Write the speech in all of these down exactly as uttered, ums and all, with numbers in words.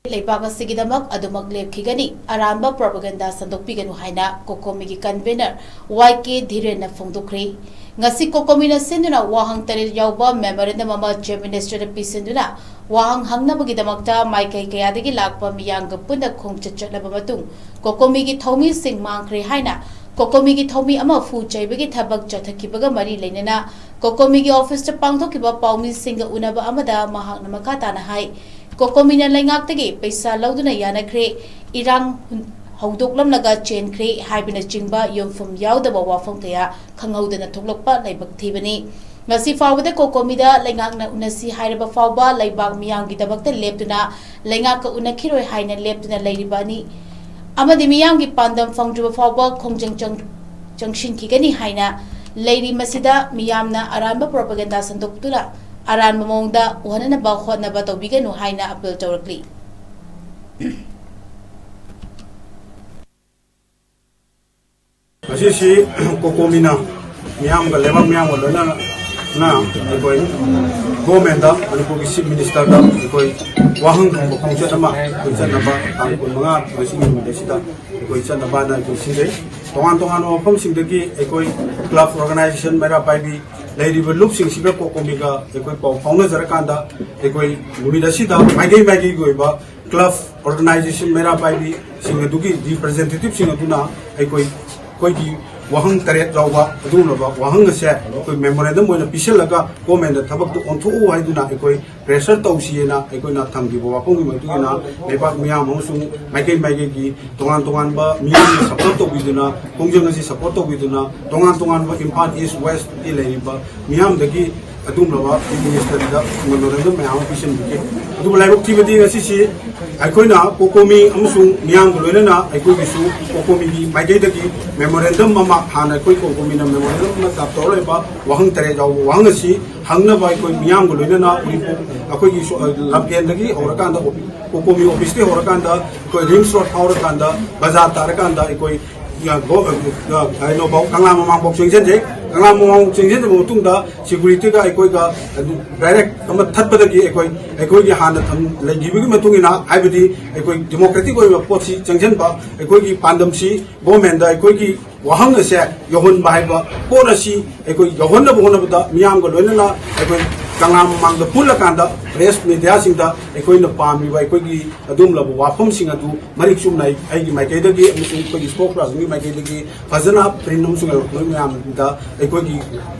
ꯂꯩꯕꯥꯛ ꯑꯁꯤꯒꯤꯗꯃꯛ ꯑꯗꯨꯃꯛ ꯂꯦꯞꯈꯤꯒꯅꯤ, ꯑꯔꯥꯟꯕ ꯄ꯭ꯔꯣꯄꯒꯦꯟꯗꯥ ꯁꯟꯗꯣꯛꯄꯤꯒꯅꯨ ꯍꯥꯏꯅ ꯀꯣꯀꯣꯃꯤꯒꯤ ꯀꯟꯚꯦꯅꯔ ꯋꯥꯏ ꯀꯦ ꯙꯤꯔꯦꯟꯅ ꯐꯣꯡꯗꯣꯛꯈ꯭ꯔꯦ꯫ ꯉꯁꯤ ꯀꯣꯀꯣꯃꯤꯅ ꯁꯤꯟꯗꯨꯅ ꯋꯥꯍꯪ ꯇꯔꯦꯠ ꯌꯥꯎꯕ ꯃꯦꯃꯣꯔꯦꯟꯗꯝ ꯑꯃ ꯆꯤꯐ ꯃꯤꯅꯤꯁꯇꯔꯗ ꯄꯤꯁꯤꯟꯗꯨꯅ ꯋꯥꯍꯪ ꯍꯪꯅꯕꯒꯤꯗꯃꯛꯇ ꯃꯥꯏꯀꯩ ꯀꯌꯥꯗꯒꯤ ꯂꯥꯛꯄ ꯃꯤꯌꯥꯝꯒ ꯄꯨꯟꯅ ꯈꯣꯡꯆꯠ ꯆꯠꯂꯕ ꯃꯇꯨꯡ ꯀꯣꯀꯣꯃꯤꯒꯤ ꯊꯧꯃꯤꯁꯤꯡ ꯃꯥꯡꯈ꯭ꯔꯦ ꯍꯥꯏꯅ ꯀꯣꯀꯣꯃꯤꯒꯤ ꯊꯧꯃꯤ ꯑꯃ ꯐꯨ ꯆꯩꯕꯒꯤ ꯊꯕꯛ ꯆꯠꯊꯈꯤꯕꯒ ꯃꯔꯤ ꯂꯩꯅꯅ ꯀꯣꯀꯣꯃꯤꯒꯤ ꯑꯣꯐꯤꯁꯇ ꯄꯥꯡꯊꯣꯛꯈꯤꯕ ꯄꯥꯎꯃꯤꯁꯤꯡꯒ ꯎꯅꯕ ꯑꯃꯗ ꯃꯍꯥꯛꯅ ꯃꯈꯥ ꯇꯥꯅ ꯍꯥꯏ, ꯀꯣꯀꯣꯃꯤꯅ ꯂꯩꯉꯥꯛꯇꯒꯤ ꯄꯩꯁꯥ ꯂꯧꯗꯨꯅ ꯌꯥꯅꯈ꯭ꯔꯦ, ꯏꯔꯥꯡ ꯍꯧꯗꯣꯛꯂꯝꯂꯒ ꯆꯦꯟꯈ꯭ꯔꯦ ꯍꯥꯏꯕꯅꯆꯤꯡꯕ ꯌꯣꯟꯐꯝ ꯌꯥꯎꯗꯕ ꯋꯥꯐꯝ ꯀꯌꯥ ꯈꯪꯍꯧꯗꯅ ꯊꯣꯛꯂꯛꯄ ꯂꯥꯏꯕꯛ ꯊꯤꯕꯅꯤ꯫ ꯉꯁꯤ ꯐꯥꯎꯕꯗ ꯀꯣꯀꯣꯃꯤꯗ ꯂꯩꯉꯥꯛꯅ ꯎꯅꯁꯤ ꯍꯥꯏꯔꯕ ꯐꯥꯎꯕ ꯂꯩꯕꯥꯛ ꯃꯤꯌꯥꯝꯒꯤꯗꯃꯛꯇ ꯂꯦꯞꯇꯨꯅ ꯂꯩꯉꯥꯛꯀ ꯎꯅꯈꯤꯔꯣꯏ ꯍꯥꯏꯅ ꯂꯦꯞꯇꯨꯅ ꯂꯩꯔꯤꯕ ꯑꯅꯤ ꯑꯃꯗꯤ ꯃꯤꯌꯥꯝꯒꯤ ꯄꯥꯟꯗꯝ ꯐꯪꯗ꯭ꯔꯤꯕ ꯐꯥꯎꯕ ꯈꯣꯡꯖꯪ ꯆꯪ-, ꯆꯪꯁꯤꯟꯈꯤꯒꯅꯤ ꯍꯥꯏꯅ ꯂꯩꯔꯤ꯫ ꯃꯁꯤꯗ ꯃꯤꯌꯥꯝꯅ ꯑꯔꯥꯟꯕ ꯄ꯭ꯔꯣꯄꯒꯦꯟꯗꯥ ꯁꯟꯗꯣꯛꯇꯨꯅ ꯑꯔꯥꯟꯕ ꯃꯑꯣꯡꯗ ꯎꯍꯟꯅꯅꯕ ꯍꯣꯠꯅꯕ ꯇꯧꯕꯤꯒꯅꯨ ꯍꯥꯏꯅ ꯑꯄꯤꯜ ꯇꯧꯔꯛꯂꯤ꯫ ꯉꯁꯤꯁꯤ ꯀꯣꯀꯣꯃꯤꯅ ꯃꯤꯌꯥꯝꯒ, ꯂꯩꯕꯥꯛ ꯃꯤꯌꯥꯝꯒ ꯂꯣꯏꯅꯅ ꯑꯩꯈꯣꯏ ꯒꯣꯔꯃꯦꯟꯗ, ꯃꯅꯤꯄꯨꯔꯒꯤ ꯆꯤꯐ ꯃꯤꯅꯤꯁꯇꯔꯗ ꯑꯩꯈꯣꯏ ꯋꯥꯍꯪ ꯈꯣꯡꯕ ꯈꯣꯡꯆꯠ ꯑꯃ ꯑꯩꯈꯣꯏ ꯆꯠꯅꯕ, ꯇꯥꯡ ꯀꯨꯟꯃꯉꯥ ꯉꯁꯤꯒꯤ ꯅꯨꯃꯤꯠ ꯑꯁꯤꯗ ꯑꯩꯈꯣꯏ ꯆꯠꯅꯕ ꯍꯥꯏꯅ ꯑꯩꯈꯣꯏ ꯁꯤꯟꯖꯩ꯫ ꯇꯣꯉꯥꯟ ꯇꯣꯉꯥꯟꯕ ꯃꯐꯝꯁꯤꯡꯗꯒꯤ ꯑꯩꯈꯣꯏ ꯀ꯭ꯂꯕ, ꯑꯣꯔꯒꯅꯥꯏꯖꯦꯁꯟ, ꯃꯩꯔꯥ ꯄꯥꯏꯕꯤ ꯂꯩꯔꯤꯕ ꯂꯨꯞꯁꯤꯡꯁꯤꯒ ꯀꯣꯀꯣꯃꯤꯒ ꯑꯩꯈꯣꯏ ꯄꯥꯎ ꯐꯥꯎꯅꯖꯔꯀꯥꯟꯗ ꯑꯩꯈꯣꯏ ꯅꯨꯃꯤꯠ ꯑꯁꯤꯗ ꯃꯥꯏꯀꯩ ꯃꯥꯏꯀꯩꯒꯤ ꯑꯣꯏꯕ ꯀ꯭ꯂꯕ, ꯑꯣꯔꯒꯅꯥꯏꯖꯦꯁꯟ, ꯃꯩꯔꯥ ꯄꯥꯏꯕꯤꯁꯤꯡ ꯑꯗꯨꯒꯤ ꯔꯤꯄ꯭ꯔꯖꯦꯟꯇꯦꯇꯤꯚꯁꯤꯡ ꯑꯗꯨꯅ ꯑꯩꯈꯣꯏ, ꯑꯩꯈꯣꯏꯒꯤ ꯋꯥꯍꯪ ꯇꯔꯦꯠ ꯌꯥꯎꯕ ꯑꯗꯨꯒꯨꯝꯂꯕ ꯋꯥꯍꯪ ꯑꯁꯦ ꯑꯩꯈꯣꯏ ꯃꯦꯃꯣꯔꯦꯟꯗꯝ ꯑꯣꯏꯅ ꯄꯤꯁꯤꯜꯂꯒ ꯒꯣꯔꯃꯦꯟꯗ ꯊꯕꯛꯇꯨ ꯑꯣꯟꯊꯣꯛꯎ ꯍꯥꯏꯗꯨꯅ ꯑꯩꯈꯣꯏ ꯄ꯭ꯔꯦꯁꯔ ꯇꯧꯁꯤꯑꯅ ꯑꯩꯈꯣꯏꯅ ꯊꯝꯈꯤꯕ ꯋꯥꯐꯝꯒꯤ ꯃꯇꯨꯡ ꯏꯟꯅ ꯂꯩꯕꯥꯛ ꯃꯤꯌꯥꯝ ꯑꯃꯁꯨꯡ ꯃꯥꯏꯀꯩ ꯃꯥꯏꯀꯩꯒꯤ ꯇꯣꯉꯥꯟ ꯇꯣꯉꯥꯟꯕ ꯃꯤꯌꯥꯝꯅ ꯁꯄꯣꯔꯠ ꯇꯧꯕꯤꯗꯨꯅ, ꯈꯣꯡꯖꯪ ꯑꯁꯤ ꯁꯄꯣꯔꯠ ꯇꯧꯕꯤꯗꯨꯅ, ꯇꯣꯉꯥꯟ ꯇꯣꯉꯥꯟꯕ ꯏꯝꯐꯥꯜ ꯏꯁ ꯋꯦꯁꯀꯤ ꯂꯩꯔꯤꯕ ꯃꯤꯌꯥꯝꯗꯒꯤ ꯑꯗꯨꯒꯨꯝꯂꯕ ꯆꯤꯐ ꯃꯤꯅꯤꯁꯇꯔꯗ ꯃꯦꯃꯣꯔꯦꯟꯗꯝ ꯃꯌꯥꯝ ꯑꯃ ꯄꯤꯁꯤꯟꯕꯤꯈꯤ꯫ ꯑꯗꯨꯕꯨ ꯂꯥꯏꯕꯛ ꯊꯤꯕꯗꯤ ꯉꯁꯤꯁꯤ ꯑꯩꯈꯣꯏꯅ ꯀꯣꯀꯣꯃꯤ ꯑꯃꯁꯨꯡ ꯃꯤꯌꯥꯝꯒ ꯂꯣꯏꯅꯅ ꯑꯩꯈꯣꯏꯒꯤꯁꯨ ꯀꯣꯀꯣꯃꯤꯒꯤ ꯃꯥꯏꯀꯩꯗꯒꯤ ꯃꯦꯃꯣꯔꯦꯟꯗꯝ ꯑꯃ, ꯍꯥꯟꯅ ꯑꯩꯈꯣꯏ ꯀꯣꯀꯣꯃꯤꯅ ꯃꯦꯃꯣꯔꯦꯟꯗꯝ ꯑꯃ ꯗ꯭ꯔꯥꯐ ꯇꯧꯔ ꯂꯩꯕ ꯋꯥꯍꯪ ꯇꯔꯦꯠ ꯌꯥꯎꯕ ꯋꯥꯍꯪ ꯑꯁꯤ ꯍꯪꯅꯕ ꯑꯩꯈꯣꯏ ꯃꯤꯌꯥꯝꯒ ꯂꯣꯏꯅꯅ ꯎꯔꯤꯄꯣꯛ ꯑꯩꯈꯣꯏꯒꯤ ꯁꯣ-, ꯂꯝꯐꯦꯟꯗꯒꯤ ꯍꯧꯔꯀꯥꯟꯗ ꯑꯣꯐꯤ-, ꯀꯣꯀꯣꯃꯤ ꯑꯣꯐꯤꯁꯇꯒꯤ ꯍꯧꯔꯀꯥꯟꯗ ꯑꯩꯈꯣꯏ ꯔꯤꯝꯁ ꯔꯣꯗ ꯐꯥꯎꯔꯀꯥꯟꯗ ꯕꯖꯥꯔ ꯇꯥꯔꯀꯥꯟꯗ ꯑꯩꯈꯣꯏ ꯌꯥ-, ꯒꯣ-, ꯀꯩꯅꯣꯐꯥꯎ, ꯀꯪꯂꯥ ꯃꯃꯥꯡꯐꯥꯎ ꯆꯪꯁꯤꯟꯖꯩ꯫ ꯀꯪꯂꯥ ꯃꯃꯥꯡꯐꯥꯎ ꯆꯪꯁꯤꯟꯖꯕ ꯃꯇꯨꯡꯗ ꯁꯦꯀ꯭ꯌꯨꯔꯤꯇꯤꯒ ꯑꯩꯈꯣꯏꯒ ꯑꯗꯨ ꯗꯥꯏꯔꯦꯛ ꯑꯃ ꯊꯠꯄꯗꯒꯤ ꯑꯩꯈꯣꯏ ꯑꯩꯈꯣꯏꯒꯤ ꯍꯥꯟꯅ ꯊꯝ-, ꯂꯩꯈꯤꯕꯒꯤ ꯃꯇꯨꯡ ꯏꯟꯅ, ꯍꯥꯏꯕꯗꯤ ꯑꯩꯈꯣꯏ democratic ꯑꯣꯏꯕ ꯄꯣꯠꯁꯤ ꯆꯪꯁꯤꯟꯕ, ꯑꯩꯈꯣꯏꯒꯤ ꯄꯥꯟꯗꯝꯁꯤ government ꯗ ꯑꯩꯈꯣꯏꯒꯤ ꯋꯥꯍꯪ ꯑꯁꯦ ꯌꯧꯍꯟꯕ ꯍꯥꯏꯕ ꯄꯣꯠ ꯑꯁꯤ ꯑꯩꯈꯣꯏ ꯌꯧꯍꯟꯅꯕ ꯍꯣꯠꯅꯕꯗ, ꯃꯤꯌꯥꯝꯒ ꯂꯣꯏꯅꯅ ꯑꯩꯈꯣꯏ ꯀꯪꯂꯥ ꯃꯃꯥꯡꯗ ꯄꯨꯜꯂꯀꯥꯟꯗ press media ꯁꯤꯡꯗ ꯑꯩꯈꯣꯏꯅ ꯄꯥꯝꯃꯤꯕ ꯑꯩꯈꯣꯏꯒꯤ ꯑꯗꯨꯒꯨꯝꯂꯕ ꯋꯥꯐꯝꯁꯤꯡ ꯑꯗꯨ ꯃꯔꯤꯛ ꯆꯨꯝꯅ ꯑꯩ, ꯑꯩꯒꯤ ꯃꯥꯏꯀꯩꯗꯒꯤ ꯑꯃꯁꯨꯡ ꯑꯩꯈꯣꯏꯒꯤ spokesperson ꯒꯤ ꯃꯥꯏꯀꯩꯗꯒꯤ ꯐꯖꯅ print ꯑꯃꯁꯨꯡ electronic ꯃꯌꯥꯝꯗ ꯑꯩꯈꯣꯏꯒꯤ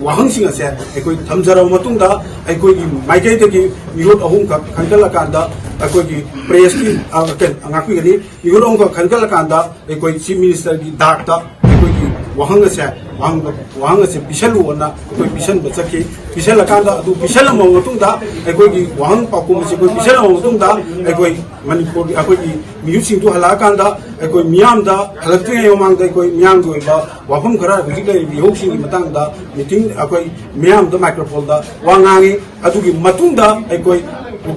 ꯋꯥꯍꯪꯁꯤꯡ ꯑꯁꯦ ꯑꯩꯈꯣꯏ ꯊꯝꯖꯔꯕ ꯃꯇꯨꯡꯗ, ꯑꯩꯈꯣꯏꯒꯤ ꯃꯥꯏꯀꯩꯗꯒꯤ ꯃꯤꯍꯨꯠ ꯑꯍꯨꯝꯈꯛ ꯈꯟꯒꯠꯂꯀꯥꯟꯗ, ꯑꯩꯈꯣꯏꯒꯤ press ꯀꯤ, ꯑ, ꯀꯩ, ꯉꯥꯛꯄꯤꯒꯅꯤ, ꯃꯤꯍꯨꯠ ꯑꯍꯨꯝꯈꯛ ꯈꯟꯒꯠꯂꯀꯥꯟꯗ ꯑꯩꯈꯣꯏ Chief Minister ꯒꯤ ꯗꯥꯛꯇ ꯑꯩꯈꯣꯏꯒꯤ ꯋꯥꯍꯪ ꯑꯁꯦ, ꯋꯥꯍꯪ, ꯋꯥꯍꯪ ꯑꯁꯦ ꯄꯤꯁꯜꯂꯨꯑꯣꯅ ꯑꯩꯈꯣꯏ ꯄꯤꯁꯟꯕ ꯆꯠꯈꯤ꯫ ꯄꯤꯁꯜꯂꯀꯥꯟꯗ, ꯑꯗꯨ ꯄꯤꯁꯜꯂꯝꯃꯕ ꯃꯇꯨꯡꯗ, ꯑꯩꯈꯣꯏꯒꯤ ꯋꯥꯍꯪ ꯄꯥꯎꯈꯨꯝ ꯑꯁꯦ ꯑꯩꯈꯣꯏ ꯄꯤꯁꯜꯂꯝꯃꯕ ꯃꯇꯨꯡꯗ, ꯑꯩꯈꯣꯏ ꯃꯅꯤꯄꯨꯔꯒꯤ, ꯑꯩꯈꯣꯏꯒꯤ ꯃꯤꯍꯨꯠꯁꯤꯡꯗꯨ ꯍꯜꯂꯛꯑꯀꯥꯟꯗ, ꯑꯩꯈꯣꯏ ꯃꯤꯌꯥꯝꯗ, ꯍꯜꯂꯛꯇ꯭ꯔꯤꯉꯩ ꯃꯃꯥꯡꯗ ꯑꯩꯈꯣꯏ ꯃꯤꯌꯥꯝꯒꯤ ꯑꯣꯏꯕ ꯋꯥꯐꯝ ꯈꯔ, ꯍꯧꯖꯤꯛ ꯂꯩꯔꯤꯕ ꯏꯍꯧꯁꯤꯡꯒꯤ ꯃꯇꯥꯡꯗ meeting, ꯑꯩꯈꯣꯏ ꯃꯤꯌꯥꯝꯗ microphone ꯗ ꯋꯥ ꯉꯥꯡꯉꯤ꯫ ꯑꯗꯨꯒꯤ ꯃꯇꯨꯡꯗ ꯑꯩꯈꯣꯏ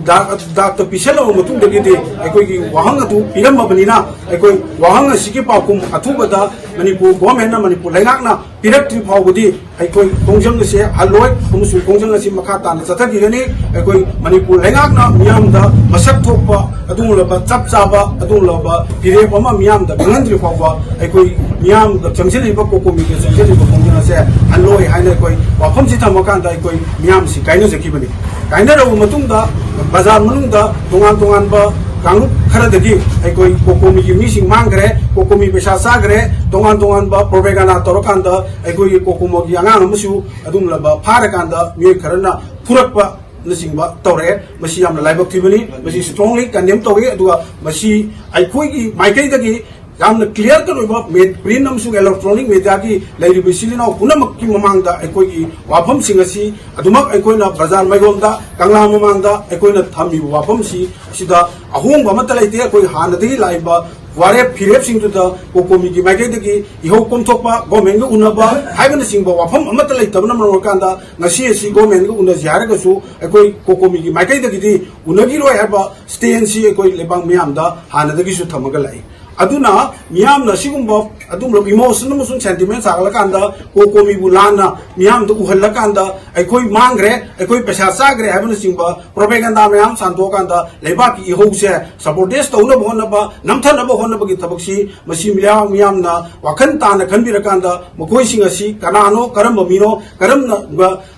ꯗꯥꯛ-, ꯗꯥꯛꯇ ꯄꯤꯁꯜꯂꯕ ꯃꯇꯨꯡꯗꯒꯤꯗꯤ, ꯑꯩꯈꯣꯏꯒꯤ ꯋꯥꯍꯪ ꯑꯗꯨ ꯄꯤꯔꯝꯃꯕꯅꯤꯅ, ꯑꯩꯈꯣꯏ ꯋꯥꯍꯪ ꯑꯁꯤꯒꯤ ꯄꯥꯎꯈꯨꯝ ꯑꯊꯨꯕꯗ ꯃꯅꯤꯄꯨꯔ government ꯅ, ꯃꯅꯤꯄꯨꯔ ꯂꯩꯉꯥꯛꯅ ꯄꯤꯔꯛꯇ꯭ꯔꯤ ꯐꯥꯎꯕꯗꯤ, ꯑꯩꯈꯣꯏ ꯈꯣꯡꯖꯪ ꯑꯁꯦ ꯍꯜꯂꯣꯏ ꯑꯃꯁꯨꯡ ꯈꯣꯡꯖꯪ ꯑꯁꯤ ꯃꯈꯥ ꯇꯥꯅ ꯆꯠꯊꯈꯤꯒꯅꯤ꯫ ꯑꯩꯈꯣꯏ ꯃꯅꯤꯄꯨꯔ ꯂꯩꯉꯥꯛꯅ ꯃꯤꯌꯥꯝꯗ ꯃꯁꯛ ꯊꯣꯛꯄ ꯑꯗꯨꯒꯨꯝꯂꯕ ꯆꯞ ꯆꯥꯕ ꯑꯗꯨꯒꯨꯝꯂꯕ ꯐꯤꯔꯦꯞ ꯑꯃ ꯃꯤꯌꯥꯝꯗ ꯈꯪꯍꯟꯗ꯭ꯔꯤ ꯐꯥꯎꯕ, ꯑꯩꯈꯣꯏ ꯃꯤꯌꯥꯝꯗ ꯆꯪꯁꯤꯜꯂꯤꯕ, ꯀꯣꯀꯣꯃꯤꯗ ꯆꯪꯁꯤꯜꯂꯤꯕ ꯈꯣꯡꯖꯪ ꯑꯁꯦ ꯍꯜꯂꯣꯏ ꯍꯥꯏꯅ ꯑꯩꯈꯣꯏ ꯋꯥꯐꯝꯁꯤ ꯊꯝꯃꯀꯥꯟꯗ ꯑꯩꯈꯣꯏ ꯃꯤꯌꯥꯝꯁꯤ ꯀꯥꯏꯅꯖꯈꯤꯕꯅꯤ꯫ ꯀꯥꯏꯅꯔꯕ ꯃꯇꯨꯡꯗ ꯕꯖꯥꯔ ꯃꯅꯨꯡꯗ ꯇꯣꯉꯥꯟ ꯇꯣꯉꯥꯟꯕ ꯀꯥꯡꯂꯨꯞ ꯈꯔꯗꯒꯤ ꯑꯩꯈꯣꯏ ꯀꯣꯀꯣꯃꯤꯒꯤ ꯃꯤꯁꯤꯡ ꯃꯥꯡꯈ꯭ꯔꯦ, ꯀꯣꯀꯣꯃꯤ ꯄꯩꯁꯥ ꯆꯥꯈ꯭ꯔꯦ, ꯇꯣꯉꯥꯟ ꯇꯣꯉꯥꯟꯕ propaganda ꯇꯧꯔꯀꯥꯟꯗ ꯑꯩꯈꯣꯏꯒꯤ ꯀꯣꯀꯣꯃꯤꯒꯤ ꯑꯉꯥꯡ ꯑꯃꯁꯨ ꯑꯗꯨꯒꯨꯝꯂꯕ ꯐꯥꯔꯀꯥꯟꯗ ꯃꯤꯑꯣꯏ ꯈꯔꯅ ꯐꯨꯔꯛꯄꯅꯆꯤꯡꯕ ꯇꯧꯔꯛꯑꯦ꯫ ꯃꯁꯤ ꯌꯥꯝꯅ ꯂꯥꯏꯕꯛ ꯊꯤꯕꯅꯤ꯫ ꯃꯁꯤ strongly condemn ꯇꯧꯏ꯫ ꯑꯗꯨꯒ ꯃꯁꯤ ꯑꯩꯈꯣꯏꯒꯤ ꯃꯥꯏꯀꯩꯗꯒꯤ ꯌꯥꯝꯅ clear cut ꯑꯣꯏꯕ ꯃꯦ-, print ꯑꯃꯁꯨꯡ electronic media ꯒꯤ ꯂꯩꯔꯤꯕ ꯏꯆꯤꯜ ꯏꯅꯥꯎ ꯄꯨꯝꯅꯃꯛꯀꯤ ꯃꯃꯥꯡꯗ ꯑꯩꯈꯣꯏꯒꯤ ꯋꯥꯐꯝꯁꯤꯡ ꯑꯁꯤ ꯑꯗꯨꯃꯛ ꯑꯩꯈꯣꯏꯅ ꯕꯖꯥꯔ ꯃꯥꯏꯒꯣꯟꯗ, ꯀꯪꯂꯥ ꯃꯃꯥꯡꯗ ꯑꯩꯈꯣꯏꯅ ꯊꯝꯃꯤꯕ ꯋꯥꯐꯝꯁꯤ, ꯑꯁꯤꯗ ꯑꯍꯣꯡꯕ ꯑꯃꯠꯇ ꯂꯩꯇꯦ꯫ ꯑꯩꯈꯣꯏ ꯍꯥꯟꯅꯗꯒꯤ ꯂꯥꯛꯏꯕ ꯋꯥꯔꯦꯞ ꯐꯤꯔꯦꯞꯁꯤꯡꯗꯨꯗ ꯀꯣꯀꯣꯃꯤꯒꯤ ꯃꯥꯏꯀꯩꯗꯒꯤ ꯏꯍꯧ ꯀꯣꯝꯊꯣꯛꯄ, government ꯒ ꯎꯅꯕ ꯍꯥꯏꯕꯅꯆꯤꯡꯕ ꯋꯥꯐꯝ ꯑꯃꯠꯇ ꯂꯩꯇꯕꯅ ꯃꯔꯝ ꯑꯣꯏꯔꯀꯥꯟꯗ, ꯉꯁꯤ ꯑꯁꯤ government ꯒ ꯎꯅꯁꯤ ꯍꯥꯏꯔꯒꯁꯨ ꯑꯩꯈꯣꯏ ꯀꯣꯀꯣꯃꯤꯒꯤ ꯃꯥꯏꯀꯩꯗꯒꯤꯗꯤ ꯎꯅꯈꯤꯔꯣꯏ ꯍꯥꯏꯕ stand ꯁꯤ ꯑꯩꯈꯣꯏ ꯂꯩꯕꯥꯛ ꯃꯤꯌꯥꯝꯗ ꯍꯥꯟꯅꯗꯒꯤꯁꯨ ꯊꯝꯃꯒ ꯂꯥꯛꯏ꯫ ꯑꯗꯨꯅ ꯃꯤꯌꯥꯝꯅ ꯁꯤꯒꯨꯝꯕ ꯑꯗꯨꯒꯨꯝꯂꯕ emotion ꯑꯃꯁꯨꯡ sentiment ꯁꯥꯒꯠꯂꯀꯥꯟꯗ ꯀꯣꯀꯣꯃꯤꯕꯨ ꯂꯥꯟꯅ ꯃꯤꯌꯥꯝꯗ ꯎꯍꯜꯂꯀꯥꯟꯗ ꯑꯩꯈꯣꯏ ꯃꯥꯡꯈ꯭ꯔꯦ, ꯑꯩꯈꯣꯏ ꯄꯩꯁꯥ ꯆꯥꯈ꯭ꯔꯦ ꯍꯥꯏꯕꯅꯆꯤꯡꯕ propaganda ꯃꯌꯥꯝ ꯁꯟꯗꯣꯛꯑꯀꯥꯟꯗ ꯂꯩꯕꯥꯛꯀꯤ ꯏꯍꯧꯁꯦ subordinate ꯇꯧꯅꯕ ꯍꯣꯠꯅꯕ, ꯅꯝꯊꯅꯕ ꯍꯣꯠꯅꯕꯒꯤ ꯊꯕꯛꯁꯤ ꯃꯁꯤ ꯃꯤꯌꯥꯝ, ꯃꯤꯌꯥꯝꯅ ꯋꯥꯈꯜ ꯇꯥꯅ ꯈꯟꯕꯤꯔꯀꯥꯟꯗ ꯃꯈꯣꯏꯁꯤꯡ ꯑꯁꯤ ꯀꯅꯥꯅꯣ, ꯀꯔꯝꯕ ꯃꯤꯅꯣ, ꯀꯔꯝꯅ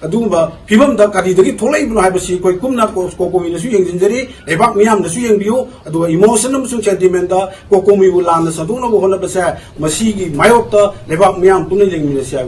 ꯑꯗꯨꯒꯨꯝꯕ ꯐꯤꯕꯝꯗ ꯀꯔꯤꯗꯒꯤ ꯊꯣꯛꯂꯛꯏꯕꯅꯣ ꯍꯥꯏꯕꯁꯤ ꯑꯩꯈꯣꯏ ꯀꯨꯞꯅ ꯀꯣ-, ꯀꯣꯀꯣꯃꯤꯅꯁꯨ ꯌꯦꯡꯁꯤꯟꯖꯔꯤ, ꯂꯩꯕꯥꯛ ꯃꯤꯌꯥꯝꯅꯁꯨ ꯌꯦꯡꯕꯤꯌꯨ꯫ ꯑꯗꯨꯒ emotion ꯑꯃꯁꯨꯡ sentiment ꯀꯣꯀꯣꯃꯤꯕꯨ ꯂꯥꯟꯅ ꯁꯟꯗꯣꯛꯅꯕ ꯍꯣꯠꯅꯕꯁꯦ ꯃꯁꯤꯒꯤ ꯃꯥꯌꯣꯛꯇ ꯂꯩꯕꯥꯛ ꯃꯤꯌꯥꯝ ꯄꯨꯟꯅ ꯌꯦꯡꯃꯤꯟꯅꯁꯤ ꯍꯥꯏꯕ